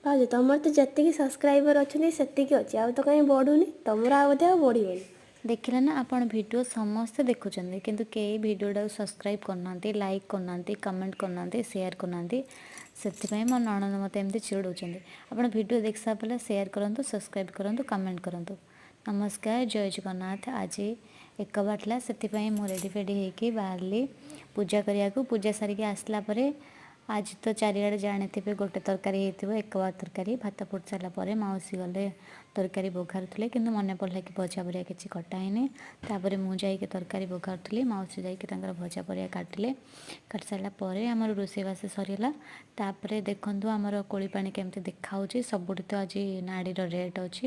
ଭାଉଜ, ତମର ତ ଯେତିକି ସବସ୍କ୍ରାଇବର ଅଛନ୍ତି ସେତିକି ଅଛି, ଆଉ ତ କାହିଁ ବଢ଼ୁନି ତମର। ଆଉ ବୋଧେ ଆଉ ବଢ଼ିବନି। ଦେଖିଲେ ନା ଆପଣ, ଭିଡ଼ିଓ ସମସ୍ତେ ଦେଖୁଛନ୍ତି କିନ୍ତୁ କେହି ଭିଡ଼ିଓଟାକୁ ସବସ୍କ୍ରାଇବ୍ କରୁନାହାନ୍ତି, ଲାଇକ୍ କରୁନାହାନ୍ତି, କମେଣ୍ଟ କରୁନାହାନ୍ତି, ସେୟାର କରୁନାହାନ୍ତି। ସେଥିପାଇଁ ମୋ ନଣନ୍ଦ ମୋତେ ଏମିତି ଚିଡ଼ଉଛନ୍ତି। ଆପଣ ଭିଡ଼ିଓ ଦେଖି ସାରିଲା ପରେ ସେୟାର କରନ୍ତୁ, ସବସ୍କ୍ରାଇବ୍ କରନ୍ତୁ, କମେଣ୍ଟ କରନ୍ତୁ। ନମସ୍କାର, ଜୟ ଜଗନ୍ନାଥ। ଆଜି ଏକବାର ଥିଲା, ସେଥିପାଇଁ ମୁଁ ରେଡ଼ି ଫେଡ଼ି ହେଇକି ବାହାରିଲି ପୂଜା କରିବାକୁ। ପୂଜା ସାରିକି ଆସିଲା ପରେ ଆଜି ତ ଚାରିଆଡ଼େ ଜାଣିଥିବେ ଗୋଟେ ତରକାରୀ ହେଇଥିବ, ଏକବାର ତରକାରୀ। ଭାତ ଫୁଟି ସାରିଲା ପରେ ମାଉସୀ ଗଲେ ତରକାରୀ ବଘାରୁଥିଲେ, କିନ୍ତୁ ମନେ ପଡ଼ିଲା କି ଭଜା ପରିବା କିଛି କଟା ହେଇନି। ତାପରେ ମୁଁ ଯାଇକି ତରକାରୀ ବଘାରୁଥିଲି, ମାଉସୀ ଯାଇକି ତାଙ୍କର ଭଜା ପରିବା କାଟିଲେ। କାଟି ସାରିଲା ପରେ ଆମର ରୋଷେଇବାସ ସରିଗଲା। ତାପରେ ଦେଖନ୍ତୁ ଆମର କୋଳି ପାଣି କେମିତି ଦେଖାହେଉଛି। ସବୁଠି ତ ଆଜି ନାଡ଼ିର ରେଟ୍ ଅଛି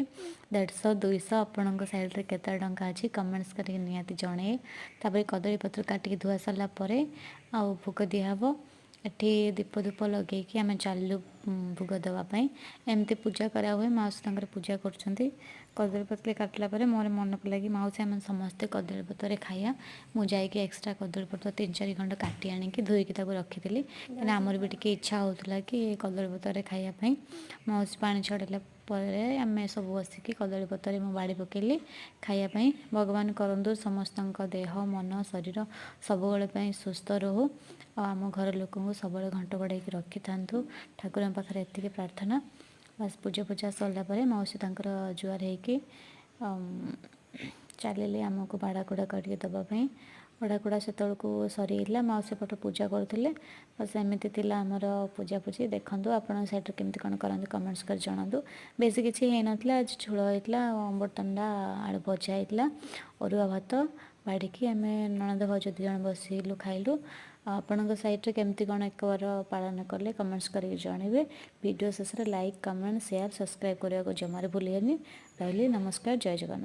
150, 200। ଆପଣଙ୍କ ସାଇଡ଼୍ରେ କେତେ ଟଙ୍କା ଅଛି, କମେଣ୍ଟସ୍ କରିକି ନିହାତି ଜଣେଇବେ। ତାପରେ କଦଳୀ ପତ୍ର କାଟିକି ଧୁଆ ସାରିଲା ପରେ ଆଉ ଭୋଗ ଦିଆହେବ। ଏଠି ଦୀପ ଧୂପ ଲଗେଇକି ଆମେ ଚାଲିଲୁ ଭୋଗ ଦେବା ପାଇଁ। ଏମିତି ପୂଜା କରାହୁଏ। ମାଉସୀ ତାଙ୍କର ପୂଜା କରୁଛନ୍ତି। କଦଳୀପତ୍ର କାଟିଲା ପରେ ମୋର ମନେ ପଡ଼ିଲା କି ମାଉସୀ, ଆମେ ସମସ୍ତେ କଦଳୀପତ୍ରରେ ଖାଇବା। ମୁଁ ଯାଇକି ଏକ୍ସଟ୍ରା କଦଳୀପତ୍ର ତିନି ଚାରି ଖଣ୍ଡ କାଟି ଆଣିକି ଧୋଇକି ତାକୁ ରଖିଥିଲି, କାହିଁକିନା ଆମର ବି ଟିକେ ଇଚ୍ଛା ହେଉଥିଲା କି କଦଳୀପତ୍ରରେ ଖାଇବା ପାଇଁ। ମାଉସୀ ପାଣି ଛଡ଼େଇଲା ପରେ ଆମେ ସବୁ ବସିକି କଦଳୀପତ୍ରରେ ମୁଁ ବାଡ଼ି ପକେଇଲି ଖାଇବା ପାଇଁ। ଭଗବାନ କରନ୍ତୁ ସମସ୍ତଙ୍କ ଦେହ, ମନ, ଶରୀର ସବୁବେଳେ ପାଇଁ ସୁସ୍ଥ ରହୁ ଆଉ ଆମ ଘର ଲୋକଙ୍କୁ ସବୁବେଳେ ଘଣ୍ଟ ଘୋଡ଼େଇକି ରଖିଥାନ୍ତୁ, ଠାକୁରଙ୍କ ପାଖରେ ଏତିକି ପ୍ରାର୍ଥନା। ବାସ୍, ପୂଜା ଫୂଜା ସରିଲା ପରେ ମାଉସୀ ତାଙ୍କର ଜୁହାର ହେଇକି ଚାଲିଲେ ଆମକୁ ବାଡ଼ା କୁଡ଼ା କରିକି ଦେବା ପାଇଁ। ବାଡ଼ା କୁଡ଼ା ସେତେବେଳକୁ ସରିଯାଇଥିଲା, ମାଉସୀ ପଟେ ପୂଜା କରୁଥିଲେ। ବାସ୍, ଏମିତି ଥିଲା ଆମର ପୂଜାପୂଜି। ଦେଖନ୍ତୁ ଆପଣ ସାଇଡ଼୍ରେ କେମିତି କ'ଣ କରନ୍ତି, କମେଣ୍ଟସ୍ କରି ଜଣାନ୍ତୁ। ବେଶୀ କିଛି ହେଇନଥିଲା ଆଜି। ଝୋଳ ହେଇଥିଲା ଆଉ ଅମୃତଭଣ୍ଡା ଆଳୁ ଭଜା ହେଇଥିଲା, ଅରୁଆ ଭାତ ବାଢ଼ିକି ଆମେ ନଣନ୍ଦ ଭାଉଜ ଦୁଇ ଜଣ ବସିଲୁ, ଖାଇଲୁ। ଆଉ ଆପଣଙ୍କ ସାଇଡ଼୍ରେ କେମିତି କ'ଣ ଏକବାର ପାଳନ କଲେ, କମେଣ୍ଟସ୍ କରିକି ଜଣାଇବେ। ଭିଡ଼ିଓ ଶେଷରେ ଲାଇକ୍, କମେଣ୍ଟ, ସେୟାର, ସବସ୍କ୍ରାଇବ୍ କରିବାକୁ ଜମାରୁ ଭୁଲିବେନି। ରହିଲି, ନମସ୍କାର, ଜୟ ଜଗନ୍ନାଥ।